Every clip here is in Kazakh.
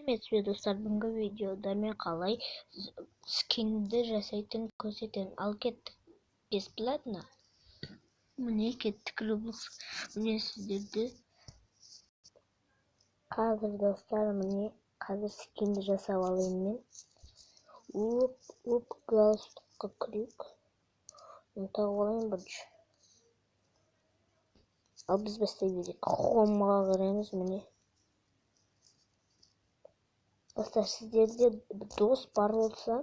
Сәлеметсіз бе, достар! Бүгінгі видеода мен қалай скинді жасайтынын көрсетемін. Ал кеттік. Бесплатно. Міне, кеттік Roblox. Міне, сіздерді қазір, достар, міне, қазір скинді жасап алайын мен. Оп, оп, галстукқа кірейік. Тағып алайын бірінші. Ал біз бастай берейік. Хомға кіреміз, міне. Достар, сіздерде дос бар болса,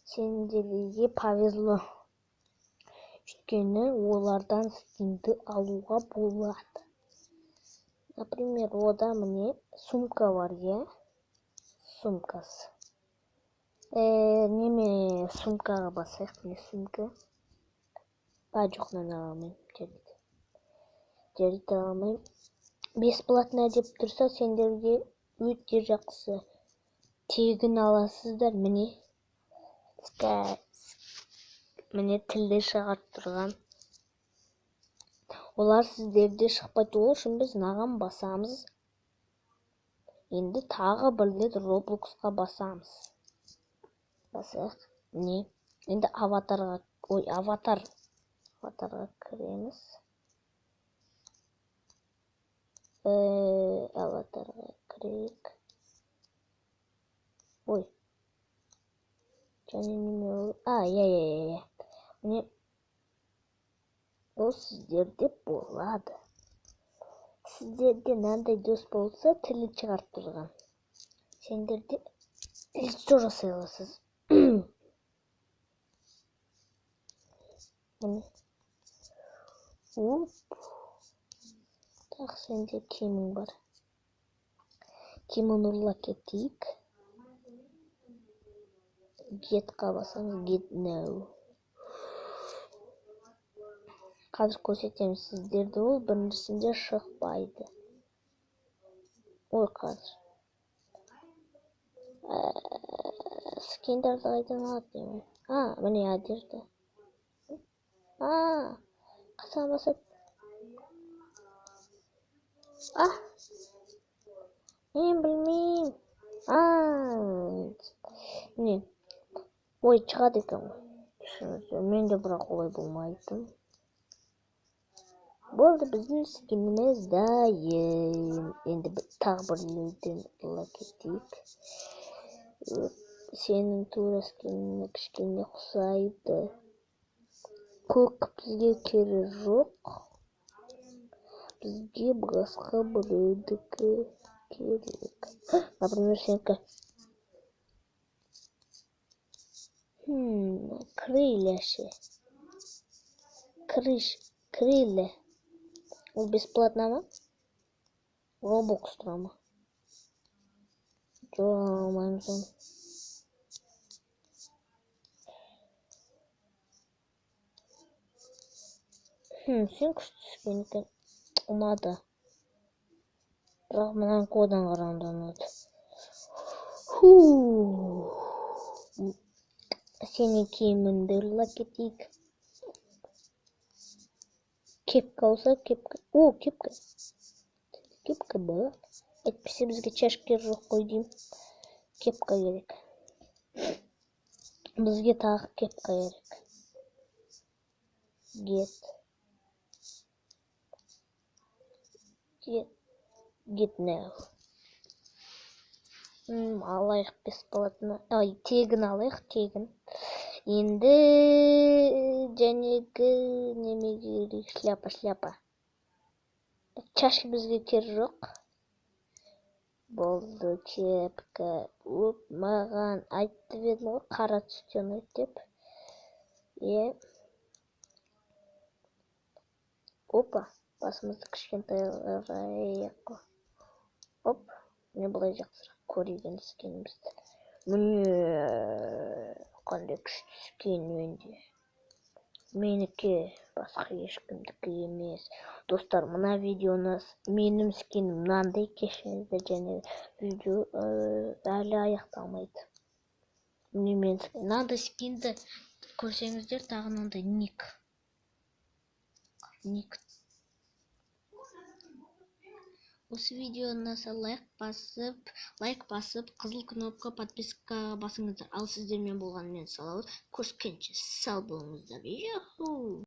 сендерге повезло. Өйткені олардан скинді алуға болады. Например, ода, міне, сумка бар, иә? Сумкасы. Неме, сумкаға басайық, міне, сумка. А, жоқ, мынаны ала алмаймын. Жарайды. Жарайды, ала алмаймын. Бесплатно деп тұрса, сендерге өте жақсы. Тегін аласыздар, міне. Міне, тілді шығарып тұрған. Олар сіздерде шықпайды, ол үшін біз мынаған басамыз. Енді тағы бір рет Robloxқа басамыз. Басайық. Міне. Енді аватарға, ой, аватар. Аватарға кіреміз. Аватарға кірейік. Ой. Және неме ол? А, иә, иә, иә, иә. Міне, ол сіздерде болады. Сіздерде мынандай дос болса, тілі шығарып тұрған. Сендерде лицо жасай аласыз. Міне. Оп. Тағы сенде киімің бар. Киімін ұрлап кетейік. Getқа басамыз, get now. Қазір көрсетемін сіздерді, ол біріншісінде шықпайды. Ой, қазір. Скиндерді қайдан алады деймін. А, міне, одежда. А, қашан басады? А, мен білмеймін. А, міне. Ой, шығады екен ғой. Кешіріңіздер, менде бірақ олай болмайтын. Болды, біздің скиніміз дайын. Енді тағы бір біреуден ала кетейік. Сенің тура скиніңе кішкене ұқсайды. Көк бізге керек жоқ. Бізге басқа біреудікі керек. Например, сенікі. Крылья ше. Крыш, крылья. Ол бесплатно ма? Robux тұра ма? Жоқ, алмаймыз оны. Сен күшті түскен екен. Ұнады. Бірақ мынанікі одан қарағанда ұнады. Ху. Сенің киіміңді ұрлап кетейік. Кепка болса, кепка. О, кепка. Кепка бар. Әйтпесе бізге чашка жоқ қой деймін. Кепка керек. Бізге тағы кепка керек. Get. Get. Get now. Алайық бесплатно. Ай, тегін алайық, тегін. Енді жәнегі неме керек? Шляпа, шляпа. Чашка бізге керек жоқ. Болды, кепка. Оп, маған айтып едім ғой, қара түсте ұнайды деп. Е. Опа, басымызды кішкентай қылайық. Оп, міне, былай жақсырақ көреген скинімізді. Міне, қандай күшті скин менде. Менікі, басқа ешкімдікі емес. Достар, мына видеоны менің скинім мынандай, кешіріңіздер, және видео әлі аяқталмайды. Міне, мен мынандай скинді көрсеңіздер, тағы мынандай ник. Ник. Осы видео ұнаса, лайк басып, қызыл кнопка подпискаға басыңыздар. Ал сіздермен болған мен, Салауат. Көріскенше сау болыңыздар. Юху!